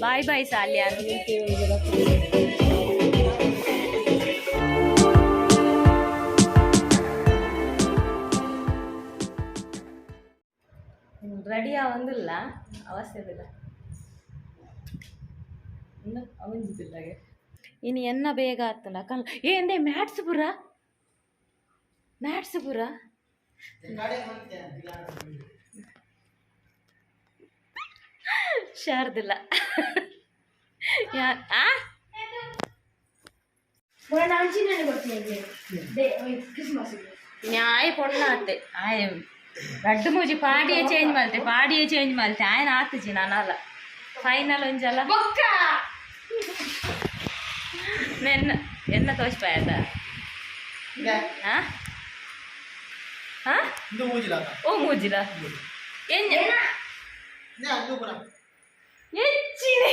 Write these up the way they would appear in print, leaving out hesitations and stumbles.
Boy bye Salian. Ready ಆವೊಂದಿಲ್ಲ, ಅವಶ್ಯವಿಲ್ಲ. ಇನ್ನು ಎನ್ನ ಬೇಗ ಆಗ್ತಲ್ಲ ಕಲ್. ಏ ಎಂದೆ ಮ್ಯಾಟ್ಸ್ ಪುರ, ಮ್ಯಾಟ್ಸ್ ಪುರ. ಶಾರದಿಲ್ಲ ಯಾ ಆ. ನ್ಯಾಯ ಪೊಣ್ಣಾತೆ ಆಯ್ ರಡ್ಡು ಮೂಜಿ ಪಾಡಿಯೇ ಚೇಂಜ್ ಮಲ್ತೆ, ಪಾಡಿಯೇ ಚೇಂಜ್ ಮಲ್ತೆ. ಆಯನ ಆತುಜಿ ನಾನಲ್ಲ ಫೈನಲ್ ಒಂಜಲ್ಲ ನೆನ್ನ ಎನ್ನ ತೋಚ್ಪಾಯತ. ಹಾ ಹಾ. ಓ ಮೂಜಿಲ ಎನ್ನ ಎಚ್ಚಿನೆ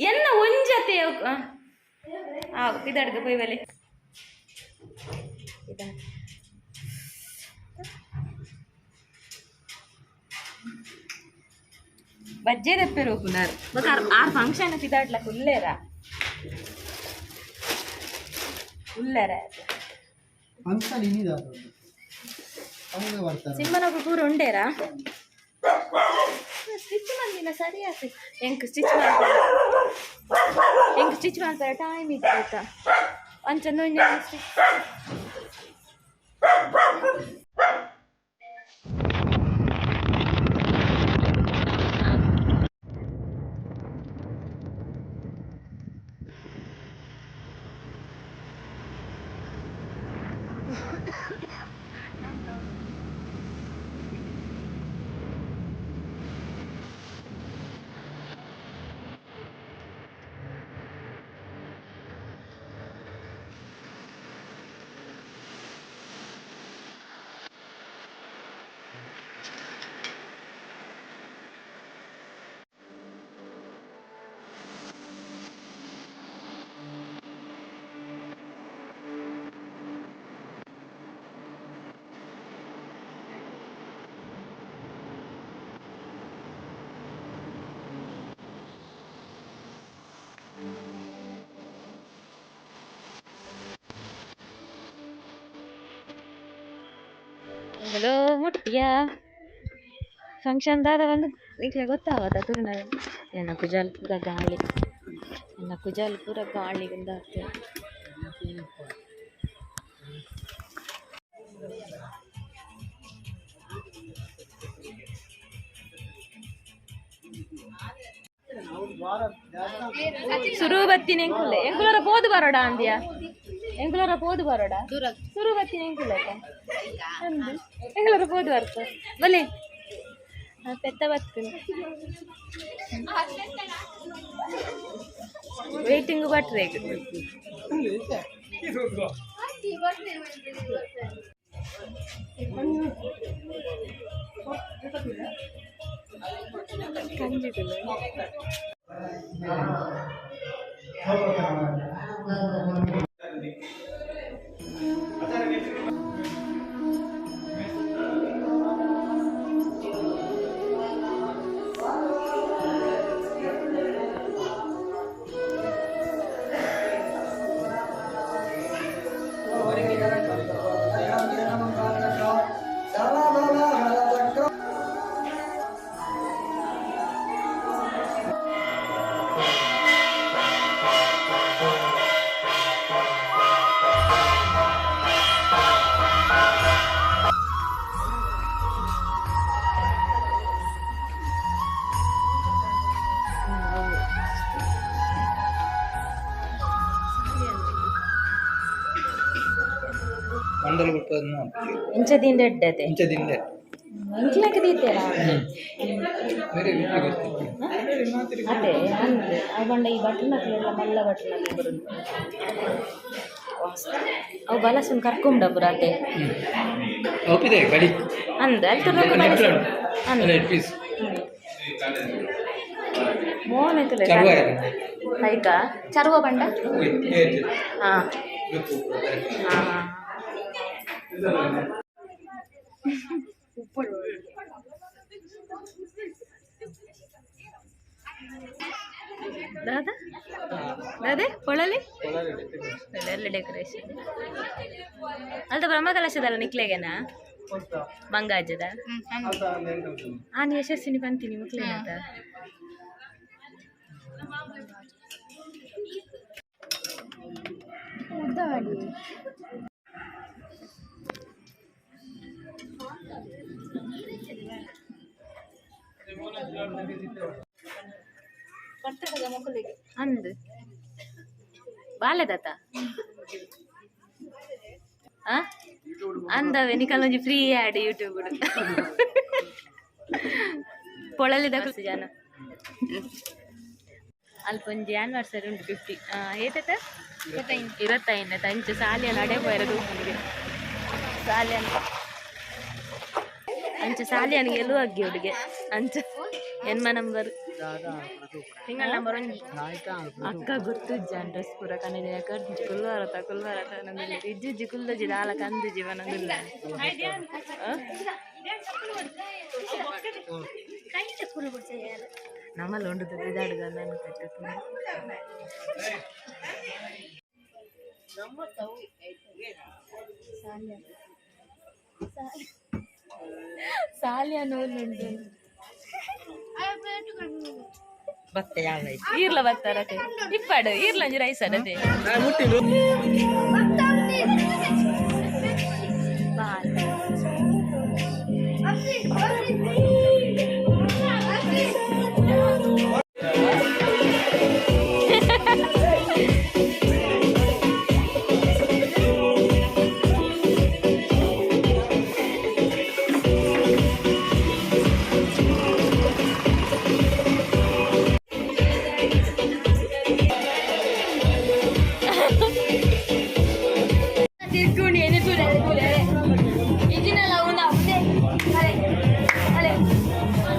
ಎನ್ನ ಒಂಜತೆ. ಆ ಪಿದಾಡ್ಗ ಪೋಯ್ ಬಲೆ. ಬಜ್ಜೆ ದಪ್ಪೆ ರೋಪುನಾರ್ ಬೊಕ ಆರ್ ಫಂಕ್ಷನ್ ಪಿದಾಡ್ಲಕ್ ಉಲ್ಲೇರ ಉಲ್ಲೇರ. ಫಂಕ್ಷನ್ ಇನ್ನಿದ ಅವಾಗ ಬರ್ತಾರೆ. ಸಿಂಹನೊಬ್ಬ ಪೂರ ಉಂಡೇರಾ? ಸ್ಟಿಚ್ ಮಂದಿನ ಸರಿ ಆತು. ಎಂಕ್ ಸ್ಟಿಚ್ ಮಾಡ್ತಾರೆ, ಎಂಕ್ ಸ್ಟಿಚ್ ಮಾಡ್ತಾರೆ ಟೈಮ್ ಇತ್ತು ಆಯ್ತಾ. ಅಂಚ ಒಂಜಿ ಸ್ಟಿಚ್. ಹಲೋ ಮುಟ್ಟಿಯಾ? ಫಂಕ್ಷನ್ ದಾದ ಬಂದು ಈಗಲೇ ಗೊತ್ತಾವತ್ತ ತುರುನ. ಎನ್ನ ಕುಜಾಲ್ ಪೂರ ಗಾಳಿ, ಎನ್ನ ಕುಜಾಲ್ ಪೂರ ಗಾಳಿ ಗುಂದಾಗ್ತದೆ. ಸುರು ಬತ್ತಿನ ಎಂಕುಲೆ ಎಂಕುಲರ ಪೋದು ಬರೋಡ ಅಂದ್ಯಾ? ಎಂಕುಲರ ಪೋದು ಬರೋಡ. ಸುರು ಬತ್ತಿನ ಎಂಕುಲೆ ಅಂದು ಎಂಕುಲರ ಪೋದು ಬರ್ತ ಬಲೆ ಪೆತ್ತ ಬತ್ತಿನ ವೇಟಿಂಗ್ ಬಟ್ರೆಗ್. ಕಂಜಿಗುಲು. ಮಂಡಲ. ಇಂಚದಿಂದ ಎಡ್ಡತೆ. ಇಂಚದಿಂದ. ಎಂಕ್ಲಕ್ಕೆ ದೀತೆರಾ? ಬೇರೆ. ಅದೇ ಅಂದ್ ಅವು ಬಂಡ ಈ ಬಟನ್ ಮಲ್ಲ ಬಟನ್ ಬರುದು. ಅವು ಬಲಸುನ್ ಕರ್ಕೊಂಡ ಪುರ ಅತೆ. ಒಪ್ಪಿದೆ ಬಡಿ. ಅಂದ್ ಅಲ್ಲಿ ತುರ್ರೊಕ್ಕ ಬಲಸು ಅಂದ್. ಪೀಸ್. ಮೋನೆ ತುಲೆ. ಚರ್ವ. ಆಯ್ತಾ, ಚರ್ವ ಬಂಡ. ಹಾಂ ಹಾಂ. ದಾದಾ ದಾದೆ ಪೊಳಲಿ ಎಲ್ಲ ಡೆಕೋರೇಷನ್ ಅಲ್ದ ಬ್ರಹ್ಮಕಲಶದಲ್ಲ ನಿಕ್ಲೆಗೆನಾ ಮಂಗಾಜದ ಆನ್ ಯಶಸ್ವಿನಿ ಪಂತೀನಿ ಮುಕ್ಲೇನಂತ ಅಂದು ಬಾಲೆದಾತ ಆ ಅಂದವೆ ನಿಕಲೊಂಜಿ ಫ್ರೀ ಆಡ್ ಯೂಟ್ಯೂಬ್ ಪೊಳಲಿದ ಜನ ಅಲ್ಪ ಒಂಜಿ ಆನಿವರ್ಸರಿ ಉಂಟು 50 ಏತತ 25 ತಂಚು ಸಾಲಿಯನ್ ಅಡೆ ಪೋಯರ ತೂಪುನಿಗೆ ಸಾಲಿಯನ್ ಅಂಚ ಸಾಲಿಯನ್ಗೆ ಎಲ್ಲೂ ಅಗ್ಗಿ ಹುಡುಗೆ ಅಂಚ ಎನ್ಮ ನಂಬರ್ ತಿಂಗಳ ನಂಬರ್ ಒಂಜಿ ಅಕ್ಕ ಗೊತ್ತುಜ್ಜಾನ್ ಡ್ರೆಸ್ ಪೂರ ಕಣ್ಣಿದೆ ಕರ್ಜಿ ಕುಲ್ವಾರತ ಕುಲ್ವಾರತ ನಂದಿಲ್ಲ ಇಜ್ಜುಜ್ಜಿ ಕುಲ್ಲಜಿ ದಾಲ ಕಂದುಜಿ ನಂದಿಲ್ಲ ನಮ್ಮಲ್ಲಿ ಉಂಡು ಇದಾಡುದ ನಾನು ಕಟ್ಟು ಸಾಲಿಯ ನೂಲುಂಟು ಈರ್ಲ ಬರ್ತಾರತೆ ಇಪ್ಪಾಡು ಈರ್ಲಂಜಿ ರೈಸ್ ಅಡತೆ ಬಾಲ್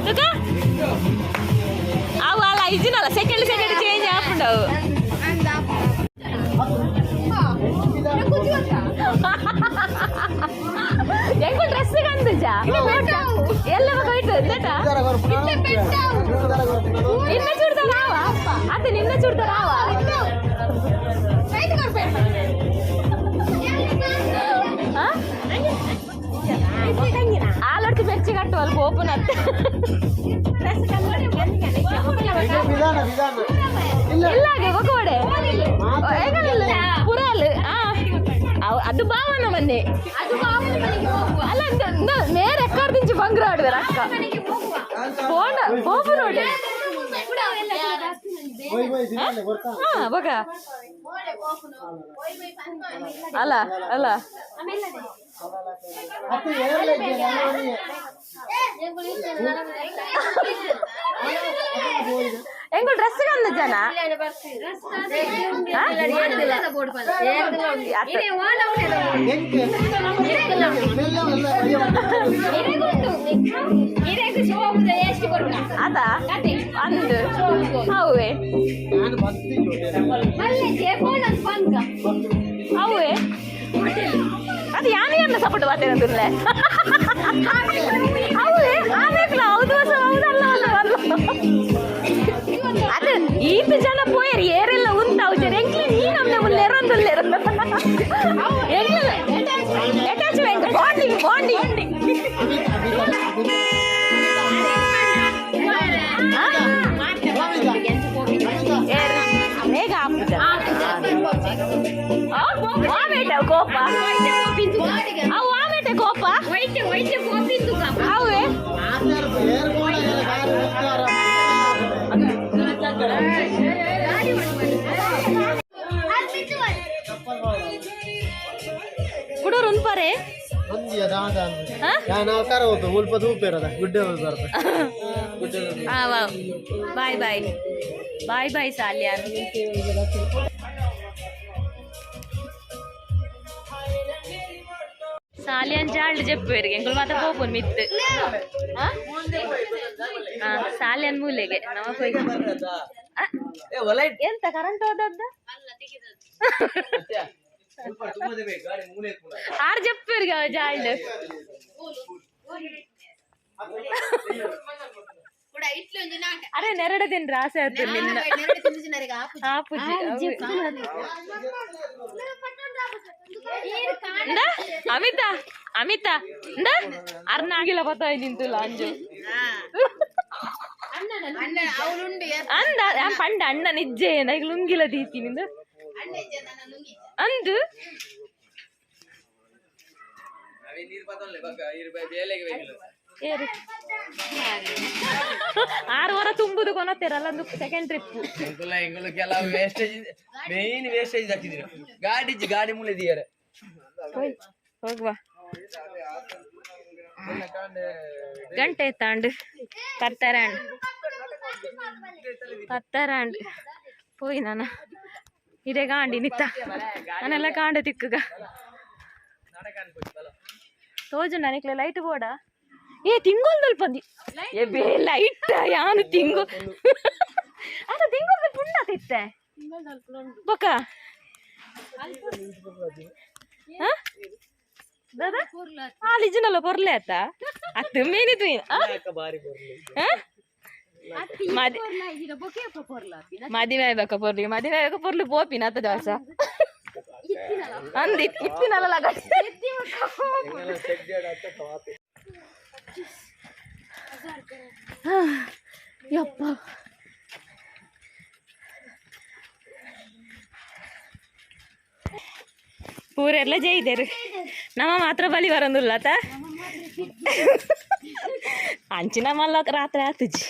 ತುಕ ಅವು ಅಲ್ಲ ಇಜಿನಲ್ಲ ಸೆಕೆಂಡ್ ಸೆಕೆಂಡ್ ಚೇಂಜ್ ಆಪುಂಡವು ಎಂಕು ಡ್ರೆಸ್ ಕಂದುಜ ಎಲ್ಲ ಹೋಯ್ತು ಎಂದಟ ನಿನ್ನ ಚೂಡ್ದಾರ ಆವ ಅತ್ತೆ ನಿನ್ನ ಚೂಡ್ದಾರ ಆವ ಆಲೊಟ್ಟು ಬೆಚ್ಚಿ ಕಟ್ಟುವಲ್ಲ ಓಪನ್ ಅತ್ತೆ ವಿಧಾನ ವಿಧಾನ ಇಲ್ಲ ಹಾಗೆ ಒಕೋಡೆ ಪುರಾಲ್ ಅದು ಬಾವನ ಮನೆ ಅಲ್ಲ ಮೇರೆ ಎಕ್ಕಾರ್ದಿಂಚಿ ಬಂಗ್ರ ಆಡುವ ಅಕ್ಕ ಫೋನ್ ಬೋಪು ನೋಡಿ ಒಯ್ ಒಯ್ ದಿನ ಬರ್ತಾ ಹಾ ಬಗ ಅಲ್ಲ ಅಲ್ಲ ಅತ್ತೆ ಏರ್ಲ ಇದ್ದೆ ಎಂಗು ಡ್ರೆಸ್ ಕಂದ ಜನ ಎಂಕೆ ಅದ ಅಂದು ಅವೇ ನಾನು ಬರ್ತೀನಿ ಅವೇ ಅದು ಯಾನು ಸಪೋರ್ಟ್ ಮಾತೇನಂದಿರ್ಲೆ ಅವೇ ಆಮೇಲೆ ಹೌದು ಹೊಸ ಹೌದಲ್ಲ ಅಲ್ಲ ಅಲ್ಲ ಅದು ಈತ ಜನ ಪೋಯರ್ ಏರೆಲ್ಲ ಉಂತಾವು ಜನ ಎಂಕ್ಲಿ ನೀ ನಮ್ನೆ ಮುಲ್ಲೆ ಎರೊಂದುಲ್ಲೆ ಅಟ್ಯಾಚ್ಮೆಂಟ್ ಬಾಂಡಿಂಗ್ ಬಾಂಡಿಂಗ್ ಬೇಗ ಆಪುಜ ಆಮೇಟ ಕೋಪ ಅವು ಆಮೇಟ ಕೋಪ ಅವೇ ಕುಡೋರು ಉನ್ಪಾರೆ bye bye bye bye Salian. Salian ಜಾಲ್ಡ್ ಜೆಪ್ಪುವೆರಿಗೆ ಎಂಕುಲು ಮಾತ ಪೋಪುನ್ ಮಿತ್ತು ಸಾಲ್ಯಾನ್ ಮೂಲೆಗೆ ನಮ ಪೋಯ್ ಎಂತ ಕರೆಂಟ್ ಹೋದದ್ದ ಆರ್ ಜೆಪ್ಪುವೆರಿಗೆ ಅವ ಜಾಲ್ಡ್. ಅರೆ ನೆರಡೆ ತಿನ್ರ ಆಸೆ ಆಯ್ತು ನಿನ್ನ. ಆಪುಜಿ. ಇಂದ ಅಮಿತಾ ಅಮಿತಾ ಇಂದ ಅರ್ನಾಗಿಲ್ಲ ಬತ್ತಾಯಿ ನಿಂತುಲ್ಲ ಅಂಜು ಅಂದ ಪಂಡ ಅಣ್ಣ ನಿಜ್ಜೆ ನೈಗ್ ಲುಂಗಿಲ ದೀತಿ ನಿಂದು ಅಂದು. 6 ವಾರ ತುಂಬುದು ಕೊನತ್ತೀರಲ್ಲ ಒಂದು ಸೆಕೆಂಡ್ ಟ್ರಿಪ್. ಕೆಲವು ವೇಸ್ಟೇಜ್ ಮೇನ್ ವೇಸ್ಟೇಜ್ ಹಾಕಿದಿರ ಗಾಡಿ ಗಾಡಿ ಮೂಲೆ ದಿಯರೆ ಹೋಗುವ ಗಂಟೆ ತಾಂಡು ಪತ್ತರಾಂಡ್ ಪತ್ತರಾಂಡ್ ಪೋಯಿ ನಾನ ಇದೇ ಗಾಂಡಿ ನಿತ್ತ ನಾನೆಲ್ಲ ಕಾಂಡೆ ತಿಕ್ಕಗ ತೋಜು ನನಕ್ಲೆ ಲೈಟ್ ಬೋಡ ಏ ತಿಂಗೊಲ್ದಲ್ಪ ಏ ಬೇ ಲೈಟ್ ಯಾನು ತಿಂಗು ಅದ ತಿಂಗೊಲ್ದಲ್ಪ ಉಂಡ ತಿತ್ತೆ ಬೊಕ ದಾದಾ ಆಲಿಜಿನಲ್ಲ ಪೊರ್ಲೆ ಆತ ಅತ್ತು ಮೇನಿತು ಮದಿಮೆ ಆಯ್ಬೇಕ ಪೊರ್ಲಿ ಮದಿಮೆ ಆಯ್ಬೇಕ ಪೊರ್ಲಿ ಪೋಪಿನ ಅತ್ತ ದೋಸ ಅಂದ್ ಇತ್ತಿನಲ್ಲ ಲಗ ಯಪ್ಪ ಪೂರೆಲ್ಲ ಜೈದೇರು ನಮ್ಮ ಮಾತ್ರ ಬಲಿ ಬರೋದಿಲ್ಲ ಆತ ಅಂಚಿನ ಮಲ್ಲ ರಾತ್ರಿ ಆತುಜಿ.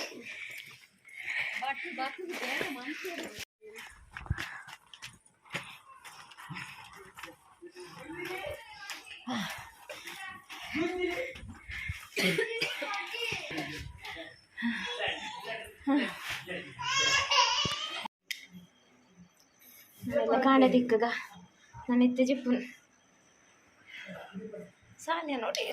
ಕಾಣೆ ದಿಕ್ಕಗ ನಾನು ಇತ್ತೆ ಜಿಪ್ಪುನ್ ಸಾಲೆ ನೋಡಿ.